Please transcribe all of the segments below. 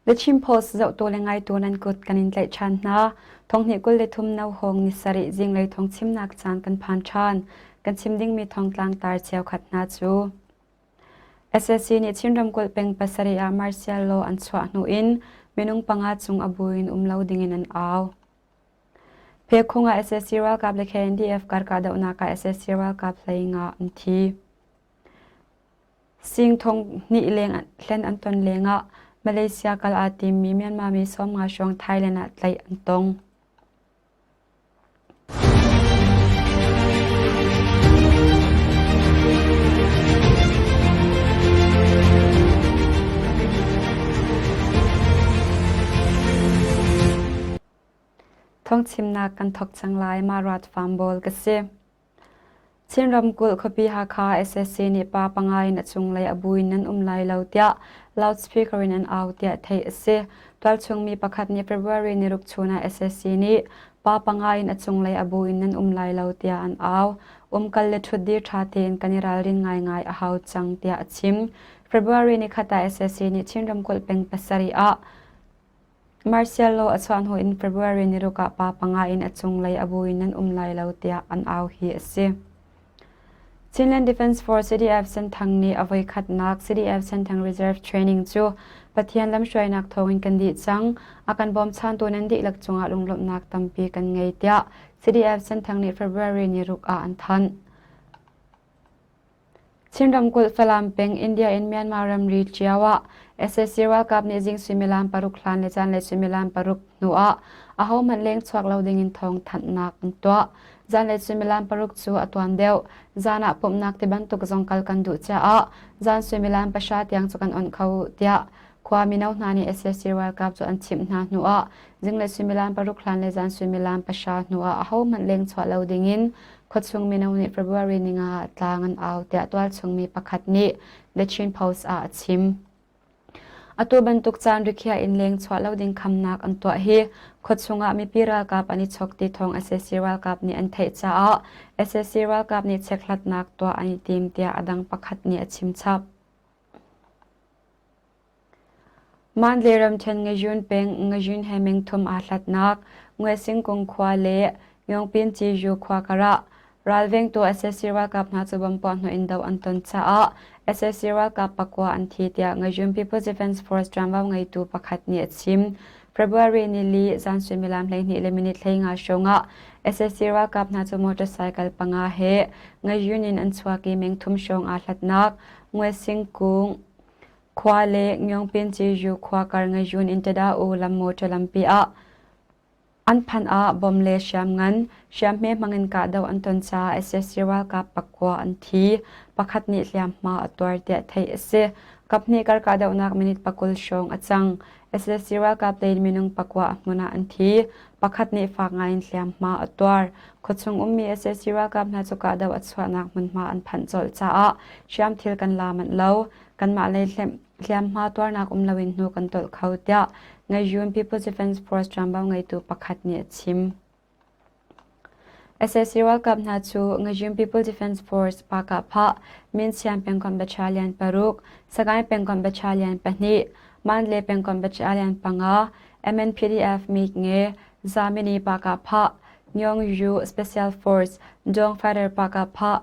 The Chin Post zohtu le ngaitu nan kut kan in tlaih ṭhan hna. Thonghnih 23 Nauhawng ni sarih zinglei thawng chimnak caan kan phan ṭhan. Kan chim dingmi thawngtlang tar cheukhat hna cu SAC nih Chin ramkulh peng pasarih ah martial law an chuah hnu in minung panga cung a bu in um lo dingin an au. Phekhung ah sac ralkap le KNDF kar kahdohnak ah sac ralkap hlei nga an thi. Sing thong hnih leng hlen an ton lengah Malaysia kal aa timmi Myanmar mi 50 hrawng Thailand ah tlaih an tong. Thawngchimnak kan thawk cang lai ma rat farm bawl ka si. Chin ramkulh khuapi Hakha SSC nih pa panga in a cunglei a bu in nan um lai lo tiah loudspeaker in an au tiah theih a si. Tualchung mi pakhat nih February niruk chun ah SSC nih pa panga in a cunglei a bu in nan um lai lo tiah an au. Umkal le ṭhutdir ṭha tein kan i ralrin ngaingai a hau cang tiah a chim. February nikhat ah SSC nih Chin ramkulh peng pasarih ah Martial law a chuah hnu in February niruk ah pa panga in a cunglei a bu in nan um lai lo tiah an au hi a si. Chinland Defence Force CDF Senthang nih a voikhatnak CDF Senthang Reserve Training cu Pathian lamhruainak thawngin kan dih cang. A kan bawmchantu nan dihlak cungah lunglawmhnak tampi kan ngei tiah CDF Senthang nih February niruk ah an thanh. Chin ramkulh Falam peng India in Myanmar ramri cio ah sac ralkap nih zing suimilam paruk hlan le zanlei suimilam paruk hnu ah ahohmanh leng chuak lo dingin thawng thanhnak an tuah. Zanlei suimilam paruk cu a tuan deuh. Zan ah pumhnak tibantuk zong kal kan duh caah zan suimilam pahra tiang cu kan onh kho tiah khua mino hna nih sac ralkap cu an chimh hna hnu ah zinglei suimilam paruk hlan le zan suimilam pahra hnu ah ahohmanh leng chuah lo dingin Khuachung mino nih February ninga ah tlang an au tiah tualchung mi pakhat nih The Chin Post ah a chim. Atu bantuk caan rikhiah in leng chuah lo ding khamnak an tuah hi khuachung ah mipi ralkap an i chok ti thawng sac ralkap nih an theih caah sac ralkap nih chekhlatnak tuah an i tim tiah a dang pakhat nih a chim chap. Mandalay ramṭhen Ngayun peng Ngayun he mengthum aa hlatnak Ngwesingkung khua le Myongpin-Ciju khua karah ralvengtu sac ralkap hna cu bomb puahhnawh in doh an ton caah sac ralkap pakua an thi tiah Ngayun People's Defense Force ṭuanvo ngeitu pakhat nih a chim. February nili zan suimilam 12 le minute 15 hrawng ah sac ralkap hna cu motorcycle panga he Ngayun in an chuak i mengthum hrawng aa hlatnak Ngwesingkung Khua le Ngyongpin-Ciju khua kar Ngayun in Tada-u lam motor lampi ah an phanh ah bom le hriamngan hriamhme hmangin kahdoh an ton caah sac ralkap pakua an thi. Pakhat nih hliamhma a tuar tiah theih a si. Kaphnih kar kahdohnak minute pakul hrawng a cang. Sac ralkap lei minung pakua a hmun ah an thi. Pakhat nih fak ngaiin hliamhma a tuar. Khuachung ummi sac ralkap hna cu kahdoh a chuahnak hmunhma an phanh colh caah hriamthil kan la manh lo. Kanmah lei hliamhma tuarnak um loin hnu kan tolh kho tiah Ngaiyun People's Defense Force ṭuanvo ngeitu pakhat nih a chim. Sac ralkap hna cu Ngaiyun People's Defense Force Pakahphah Minsiam pengkomh battalion paruk, Sagaing pengkomh battalion pahnih, Mandalay pengkomh battalion panga, MNPDF Miknge, Zamini Pakahphah, Nyongyu Special Force, Dong Fighter Pakahphah,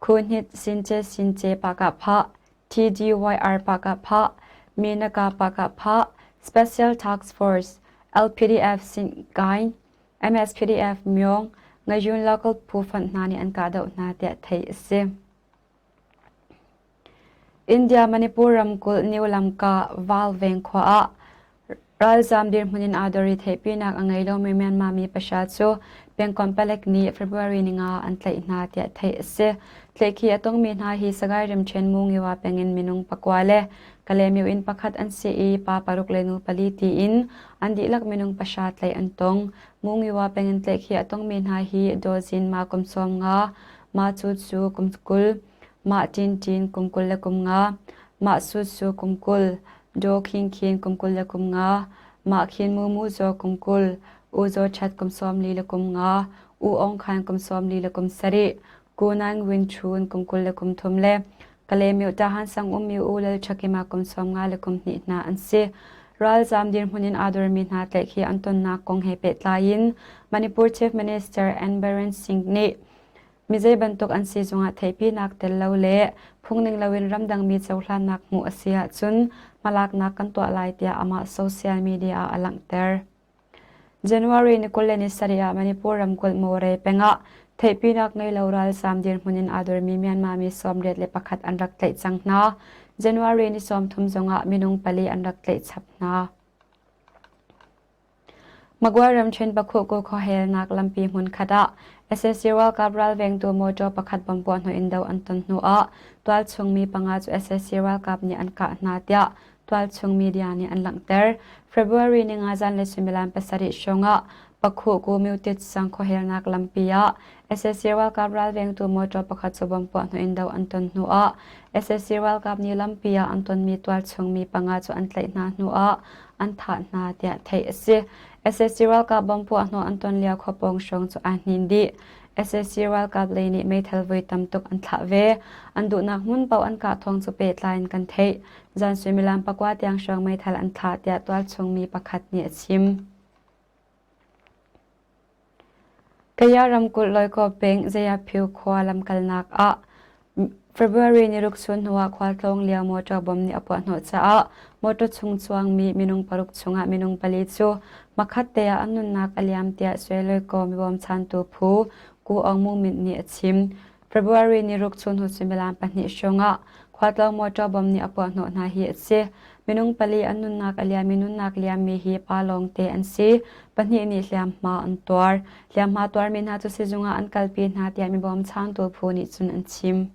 Khuhnit Since Since Pakahphah, TDYR Pakahphah, Menaka Pakahphah, Special Task Force, LPDF Sinkaing, MSPDF Myong, Ngayun Local phu fonh hna nih an kahdoh hna tiah theih a si. India Manipur ramkulh New Lamka Val veng khua ah Ralzaam dirhmun in aa dor i theihpinak a ngei lomi Myanmar mi pahra cu pengkomh palek nih February ninga ah an tlaih hna tiah theih a si. Tlaihkhih a tongmi hna hi Sagaing ramṭhen Mungiwa peng in minung pakua le Kalaymyo in pakhat an si i pa paruk le nu pali tiin an dihlak minung pahra tlaih an tong. Mungiwa peng in tlaihkhih a tongmi hna hi Daw Zin Ma kum 50, Ma Cu Cu kum 20, Ma Tin Tin kum 25, Ma Su Su kum 20, Daw Khin Khin kum 25, Mah Khin Mu Mu Zaw kum 20, U Zaw Chat kum 43, U Aung Khan kum 47, Ku Naing Win Chun kum 23 le Kalaymyo Tahan sang ummi U Lal Ṭhakima kum 52 hna an si. Ralzaam dirhmun in aa dormi hna tlaihkhih an tonnak kong he pehtlai in Manipur Chief Minister N. Biren Singh nih mi zei bantuk an si zongah theihpinak tel lo le phungning loin ramdangmi cohlannak hmuh a si ahcun hmalaknak kan tuah lai tiah amah social media ah a langhter. January ni 27 ah Manipur ramkulh Moreh peng ah theihpinak ngei lo ralzaam dirhmun in aa dormi Myanmar mi 81 an rak tlaih cang hna. January ni 30 zongah minung pali an rak tlaih chap hna. Magway ramṭhen Pakhuhku khuahelnak lampi hmunkhat ah sac ralkap ralvengtu mawṭaw pakhat bomb puahhnawh in do an ton hnu ah tualchung mi panga cu sac ralkap nih an kah hna tiah tualchung media nih an langhter. February ninga zanlei suimilam pasarih hrawng ah Pakhuhku Myutit sang khuahelnak lampi ah sac ralkap ralvengtu mawṭaw pakhat cu bomb puahhnawh in do an ton hnu ah sac ralkap nih lampi ah an tonmi tualchung mi panga cu an tlaih hna hnu ah an thah hna tiah theih a si. Sac ralkap bomb puahhnawh an ton lio khuapawng hrawng cu aa hnin dih. Sac ralkap lei nih meithal voi tam tuk an thlah ve. An duhnak hmun paoh an kah thawng cu pehtlai in kan theih. Zan suimilam pakua tiang hrawng meithal an thlah tiah tualchung mi pakhat nih a chim. Kaya ramkulh Loikaw peng Zayaphiu khua lamkalnak ah February ni ruk chun hnuah khualtlawng lio motor bom nih a puahhnawh caah motor chung chuangmi minung paruk chungah minung pali cu hmakhat te ah an nunnak a liam tiah Sui Loikaw mibawmchantu phu Ku Aung Mu Myint nih a chim. February ni ruk chun hnu suimilam pahnih hrawngah khualtlawng motor bom nih a puahhnawh hna hi a si. Minung pali an nunnak a liam i nunnak liammi hi pa lawngte an si. Pahnih nih hliamhma an tuar. Hliamhma tuarmi hna cu sizung ah an kalpi hna tiah mi bawmchantu phu nih cun an chim.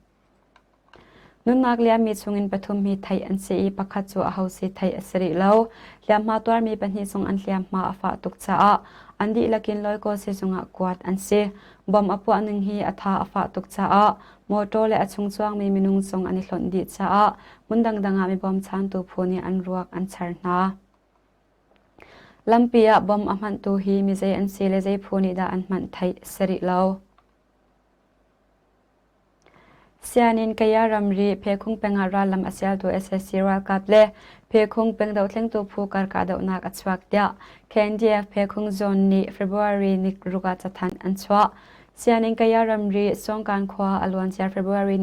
Nunnak liammi chungin pathum hi theih an si i pakhat cu aho si theih a si rih lo. Hliamhma tuarmi pahnih zong an hliamhma a fah tuk caah an dihlak in Loikaw sizung ah kuat an si. Bom a puah ning hi a tha a fah tuk caah mawṭaw le a chung chuangmi minung zong an i hlonh dih caah hmun dangdang ah mi bawmchantu phu nih an ruak an char hna. Lampi ah bom a hmanhtu hi mi zei an si le zei phu nih dah an hmanh theih a si rih lo. Sianginn Kaya ramri Phekhung peng ah rallam a sialtu sac ralkap le Phekhung peng dohthlengtu phu kar kahdohnak a chuak tiah KNDF Phekhung Zone nih February ni ruk ah cathanh an chuah. Sianginn Kaya ramri Songkan khua a luancia February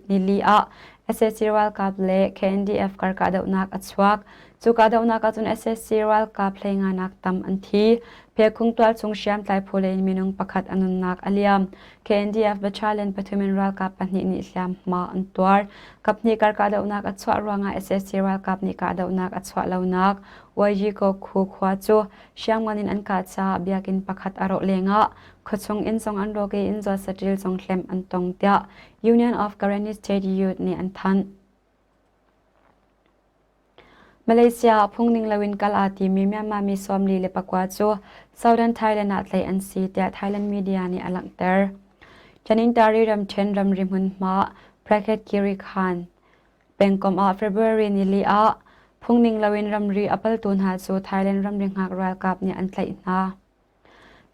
nili ah sac ralkap le KNDF kar kahdohnak a chuak. Cu kahdohnak ahcun sac ralkap hleinganak tam an thi. Phekhung tualchung hriamtlai phu lei in minung pakhat a nunnak a liam. KNDF battalion pathum in ralkap pahnih nih hliamhma an tuar. Kaphnih kar kahdohnak a chuah ruangah sac ralkap nih kahdohnak a chuah lonak YG Khu khua cu hriamngan in an kah caah biakinn pakhat a rawh lengah khuachung inn zong an rawk i inn zuat saṭil zong hlemh an tong tiah Union of Karenni State Youth nih an thanh. Malaysia ah phungning loin kal aa timi Myanmar mi 44 cu Southern Thailand ah tlaih an si tiah Thailand media nih a langhter. Chanintari ramṭhen ramri hmunhma Praket Kiri Khan pengkomh ah February nili ah phungning loin ramri a paltu hna cu Thailand ramri hngak ralkap nih an tlaih hna.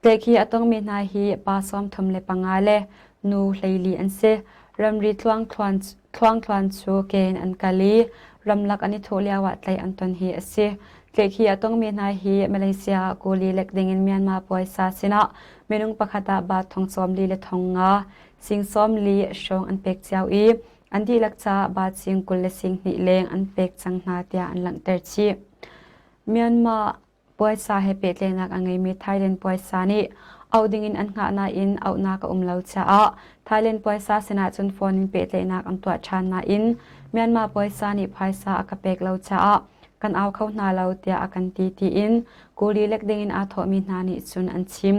Tlaihkhih a tongmi hna hi pa 35 le nu 14 an si. Ramri thluangthluan cu ke in an kal i ramlak an i thawh lioah tlaih an ton hi a si. Tlaihkhih a tongmi hna hi Malaysia ah kuli lek dingin Myanmar puaisa sinah minung pakhat ah baht thong 40 le thong nga, sing 40 hrawng an pek cio i an dihlak caah baht sing 20 le sing hnih leng an pek cang hna tiah an langhter chih. Myanmar Puaisa he pehtlaihnak a ngeimi Thailand puaisa nih auh dingin an hngah nain auhnak a um lo caah Thailand puaisa sinah cun phone in pehtlaihnak an tuah ṭhan nain Myanmar puaisa nih phaisa a ka pek lo caah kan au kho hna lo tiah a kan ti tiin kuli lek dingin aa thawhmi hna nih cun an chim.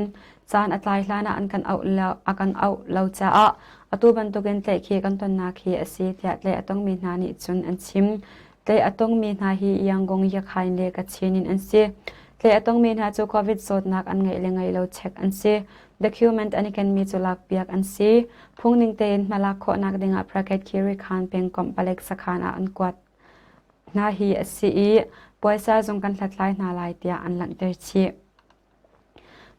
Caan a tlai hlan ah an kan auh lo, a kan auh lo caah atu bantukin tlaihkhih kan tonnak hi a si tiah tlaih a tongmi hna nih cun an chim. Tlaih a tongmi hna hi Yangon, Yakhain le Kachin in an si. Tlaih a tongmi hna cu COVID zawtnak an ngeih le ngeih lo check an si. Document an i kenmi cu lakpiak an si. Phungning tein hmalak khawhnak dingah Praket Kiri Khan pengkomh palek sakhan ah an kuat hna hi a si i puaisa zong kan hlathlai hna lai tiah an langhter chih.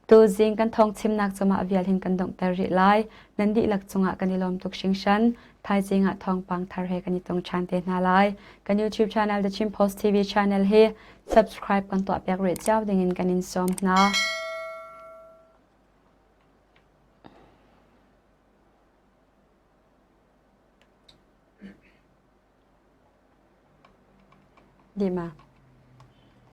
Tuzing kan thawng chimnak cungah vial hin kan donghter rih lai. Nan dihlak cungah kan i lawm tuk hringhran. Thaizing ah thawngpang thar he kan i tong ṭhan te hna lai. Kan YouTube channel The Chin Post TV channel hi subscribe kan tuah piak rih cio dingin kan in sawm hna. Dima.